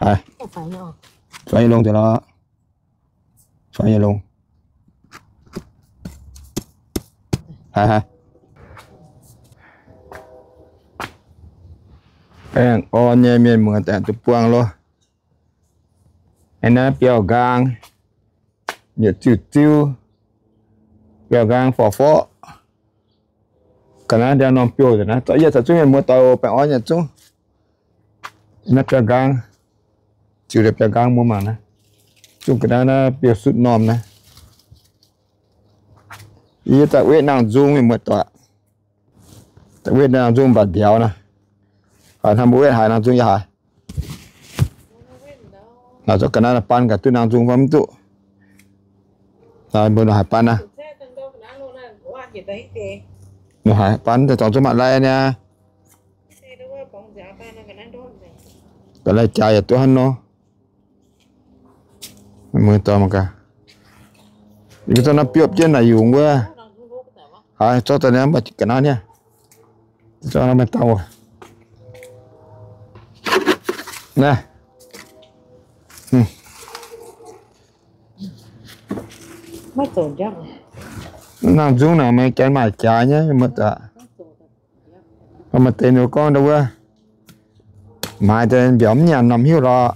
Haiz, faix nyei longx deix lorqc. Faix nyei longx. Haiz, haiz. Aengx orn nyei mienh muoz daaih duqv buangh loh. Aengx naaiv biauv-nqaang, yietc ziuv-ziuv, biauv-nqaang forv-forv. Ga'naaiv ndiangx-normh biouv nzengc naaiv. Zorqv yie caux zungv mienh muoz doic oc, baengh orn yietc zungv. Naaiv biauv-nqaang, ziux deix biauv-nqaang mbuo mangc naaiv. Zungv ga'naaiv naaiv biouv sutv normh naaiv. Yie daaih wetv nangh nzung mienh muoz doic. Daaih wetv nangh nzung mbatc mbiauz naaiv. Haiz hnangv mbuo wetv haiz nangh nzung yaac haiz. Naaiv zorqv ga'naaiv naaiv baan gaax duqv nangh nzung fai mv duqv. Naaiv mbuo nor haiz baan naaiv. Nor haiz baan daaih zorngx zungv maaih lai niaa. Ga'naaiv jaax yaac duqv hnangv nor. Mbuo dorh mangc gaax. Yie zorqv naaiv biopv jienv naaic yungz wuov. Haiz zorqv daaih niaa, mv baac ga'naaiv niaa. Zorqv naaiv maaih dauh. Naaiv. Nangh nzung naaic maaih janx maaih jaax nyei, mv baac maaih deix ninh gorngv ndau wuov, maaiz deix mbiauz mv nyanc norm hiuv lorqc.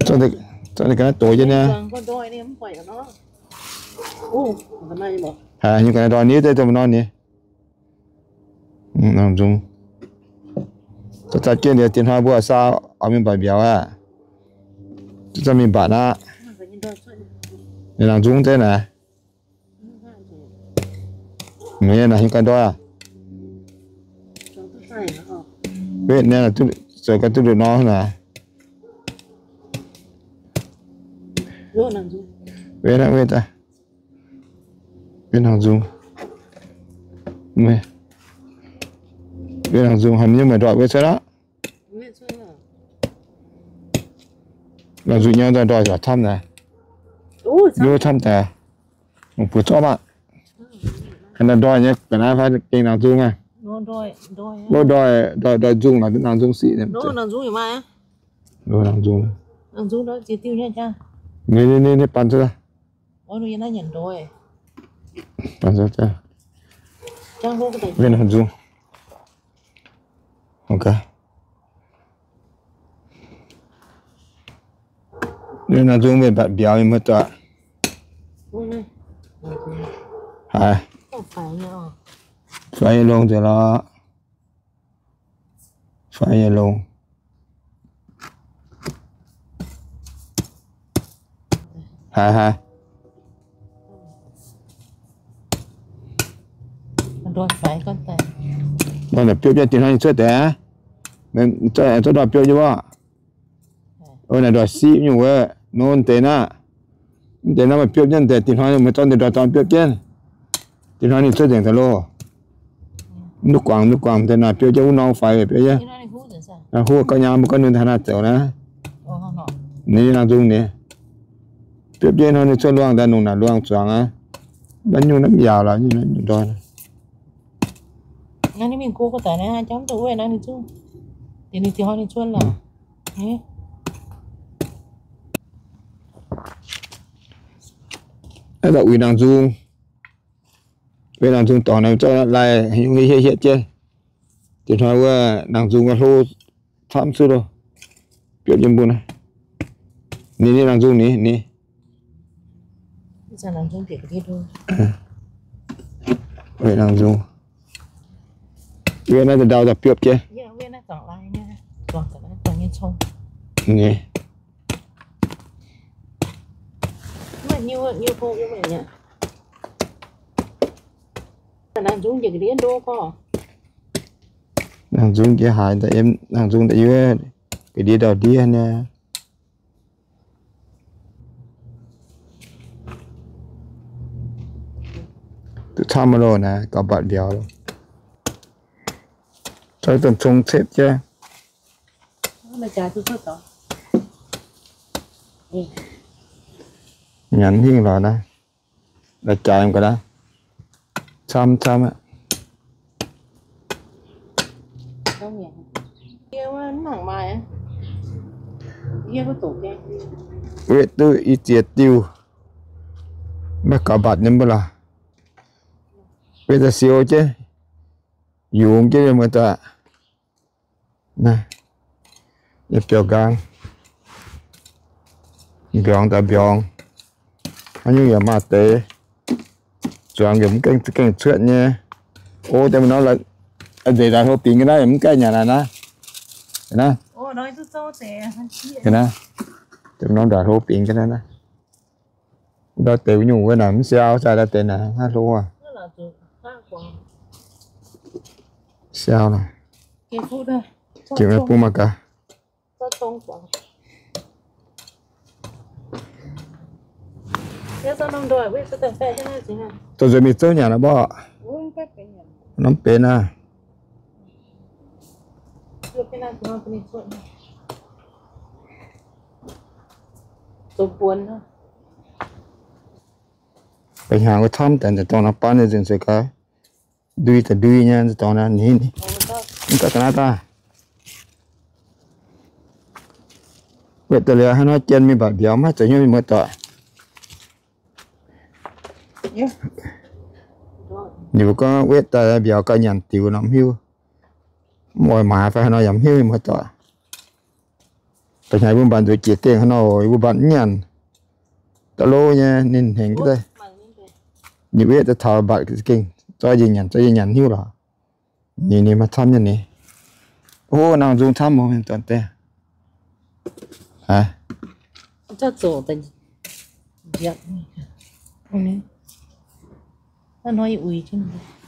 Zorqv ga'naaiv dox jienv niaa. Haiz nyungc ga'naaiv ndorh ni deix domh nor ni. Nangh nzung. Zorqv daaih jienv liuz, diex hnoi mbuo saa oix mingh mbatc mbiauz aqv. Zorqv mingh mbatc aqv. Nangh nzung deix naaic. Mv nyei naaic nyungc ga'naaiv ndorh aqv. Wetv naaiv zoux ga'naaiv duqv nduqc nor naaic. Wetv aqv, wetv aqv. Wetv nangh nzung. Wetv nangh nzung haaix nyungc meih ndoih wetv cuotv aqv. Nangh nzung nyei ndoih ndoih camv naaic. Camv daaih. Mv buoz zorqv aqv. Haaix ndoih ndoih nyei ga'naaiv fai gengh nangh nzung aqv. Ndoih, ndoih nzung lorqc, nangh nzung sic. Nangh nzung. Ninh, ninh, ninh baan cuotv. Baan cuotv. Wetv nangh nzung. Wetv nangh nzung mienh mbatc mbiauz mienh muoz doic. Haiz. Faix nyei longx deix lorqc. Faix nyei longx. Haiz, haiz. Ndoih biopv jienv diex hnoi ninh cuotv deix aqv. Zorqv ndoih biopv jienv wuov. Naaiv ndoih siqv nyungc wuov, nor deix naaiv. Mv deix naaiv meih biopv jienv deix, diex hnoi meih zorqv deix ndoih dorngx biopv jienv. Diex hnoi ninh cuotv nzengc daaih loh. Mv duqv guangc, mv duqv guangc, deix naaic biopv jienv wuov norm faix biopv jienv. Naaiv huv gauh nyaam mbuo gauh nunc haaix naaic zoux naaiv. Ninh nangh nzung ninh. Biopv jienv hnoi ninh cuotv luangh daaih, nongc naaic luangh zuangx aqv. Maiv nyungc naaiv mv yaauc lorqc, nyungc ndoih. Naaiv uix nangh nzung. Uix nangh nzung dorngx naaiv zorqv lai hietv hietv hietv jienv. Diex hnoi wuov nangh nzung wuov hlo camv cuotv loh. Biopv yiem mbuo naaiv. Ninh, ninh nangh nzung ninh, ninh. Uix nangh nzung. Wetv naaiv ndau daaih biopv jienv. Ninh. Nangh nzung jiex haaix, nangh nzung da'yie ga'ndiev ndau-ndiev nyei. Duqv camv loh naaiv, gauh mbatc mbiauz loh. Coqv dongh cong cepv jienv. Nyanc hingh lorqc naaiv. La'jaaix ga'naaiv camv camv aqv. Wetv duqv i ziex diuh, maiv gaux mbatc nyei mbuo lorqc. Wetv daaih siou jienv, yungz jienv muoz-doic. Naaiv, yie biaux nqaang, mbiorngz daaih mbiorngz, haaix nyungc yaac maaih deix, zuangx yaac mv gaengh cuotv nyei. O, deix mv norm, ndeic ndaaih hlo bingx ga'naaiv yaac mv gaengh nyanc aqv naaiv. Naaiv, deix mv norm ndaaih hlo bingx ga'naaiv naaiv. Ndau deix nyungc wuov naaic mv siau, sai ndau deix naaic haaix hlo aqv. Siau lorqc. Jiex maiv bung mangc gaax. Dongh nzuonx mingh zouv nyanc aqv mborqv. Norm benx aqv. Ba'hnyangx wuov camv daaih, dongh nor baan nyei nzengc se gaax. Ndui daaih ndui nyei, dorngx naaiv ni, ni, mv gaax ga'naaiv daaih. Wetv daaih liuz haaix nor jien mingh mbatc mbiauz maiv zeiz hnyouv mienh muoz-doic. Ninh mbuo gorngv wetv daaih mbiauz gauh nyanc diuc nor mv hiuv. Mv oix maaiz fai haaix nor yaac mv hiuv mienh muoz-doic. Da'hnyangx mbuo mbatc nzueic jiex gengh haaix nor, mbuo mbatc mv nyanc. Da'lo nyei ninh hengx jienv daaih. Ninh wetv daaih taux mbatc gengh zoi njiec nyanc, zoi njiec nyanc hiuv lorqc. Ninh, ninh maaih camv nyei ni. O, nangh nzung camv mv dorn deix.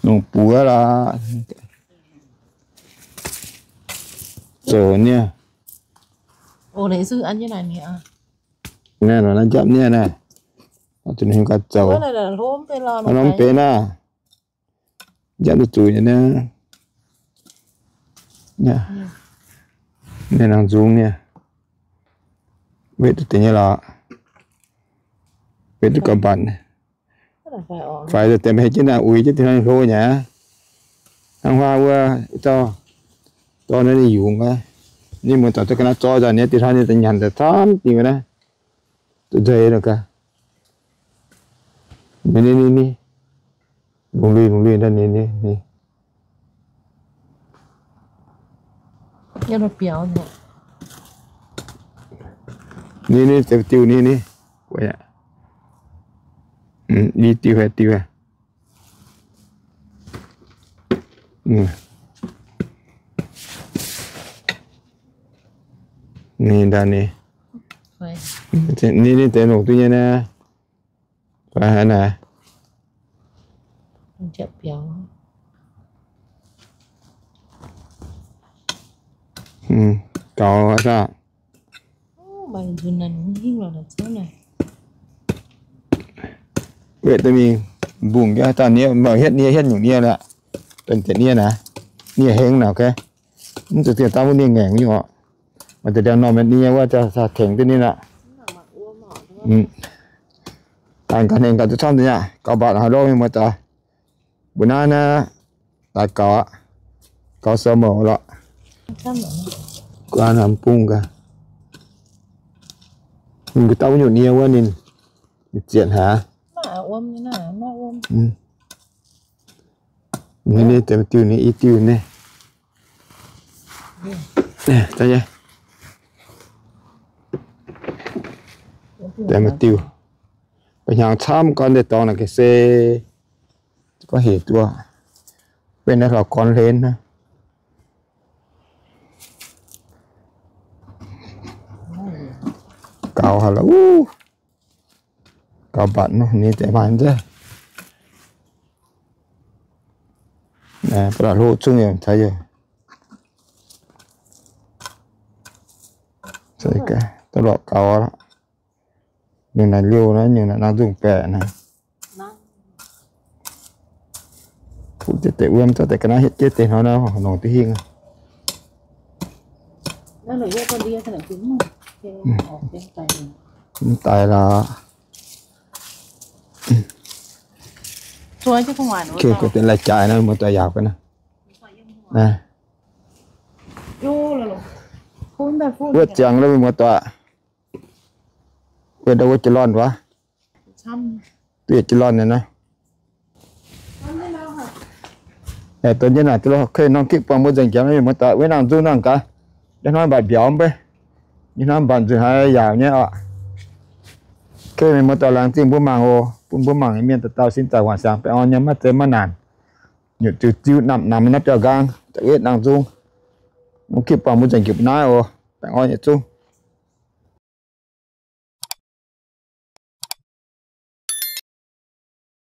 Longc buoz lorqc. Zoux nie. Naaiv, naaiv njapv nie naaiv. Zuqc ninh gauh zoux. Nor mv benx naaiv. Njapv duqv zuqc nyei naaiv. Naaiv nangh nzung nie. Wetv duqv deix nyei lorqc. Wetv duqv gauh mbatc. Faix deix maiv hei jienv naaiv uix jienv dinh hnangv hlo nyei. Hnangv huaav wuov dauh dorn naaiv ninh yungz aqv. Ninh muoz-doic za'gengh naaiv zoi nzengc nyei, dinh hnangv ninh daaih nyanc daaih camv dingh naaiv. Duqv nzeix nor gaax. Ni, ni, ni, ni. Lungh lui, lungh lui naaiv ni, ni, ni. Ni, ni, diuh, diuh ni, ni. Wuov aqv. Ni diuh haic, diuh haic. Ni, ndaa ni. Ni, ni, deix longc duqv nyei naaiv. Fai haaix naaic? Gaux aqv. Wetv daaih mingh mbungh jienv haaix dauh nie, mv baac hietv nie, hietv nyungc nie lorqc. Benx deix nie naaiv, nie heng naaic, ok. Mv zuqc dieh daaih wuov nie ngaengc nyungc oc. Maaih deix ndiangx-normh nie wuov, tengx duqv ninh aqv. Daaih ganh hengx ganh duqv camv deix aqv, gauh mbatc haaix lorqc mienh muoz-doic. Mbuo naaiv naaiv daaih gaux aqv, gaux sou mouc lorqc. Guaan bung gaax. Ninh ga'dauh wuov nyungc nie wuov ninh zietc haic. Ninh, ninh deix diuh ninh, i diuh ninh. Deix diuh. Ba'hnyangx camv gorn deix dorngx naaic ga'se gorngv hec duqv. Benx naaiv hlauv-gorn hlen naaiv. Gaux haic lorqc. Gaux mbatc nor, ninh deix maaih nzeiv. Ba'laqc hlo zungv yaac caux yie. Da'lorqc gaux aqv. Nyungc naaic liouh naaiv, nyungc naaic nangh nzungh baeqc naaiv. Fuqv deix wuom zorqv deix ga'naaiv hietv jienv deix hnoi naaiv, longc duqv hingh. Mv daaih lorqc. Laih jaaix naaiv, muoz-doic yaauc ga'naaiv. Wuov ziangx lo mienh muoz-doic, wuov ndau wuov jiez lorn wuov, duqv yietc jiez lorn nyei naaiv. Dongh jienv naaic, kei norm gitv buangh mbuo nzengc jiex mienh muoz-doic, wuov nangh nzung nangh gaax. Yie hnoi mbatc mbiauz mv bei, yie hnoi mbatc nzuih haiz yaauc nyei oc. Kei mienh muoz-doic, laengz zingh mbuo mangc oc. Bun mbuo mangc nyei mienh dauh dauh sin zaangc waanc siangx baengh orn nyei, maiv zeiz maiv naanc. Nyutc ziux ziux, namh namx naaiv biauv nqaang, za'gengh nangh nzung. Norm gitv buangh mbuo nzengc jiex mbuo naaiv oc. Baengh orn yietc zungv.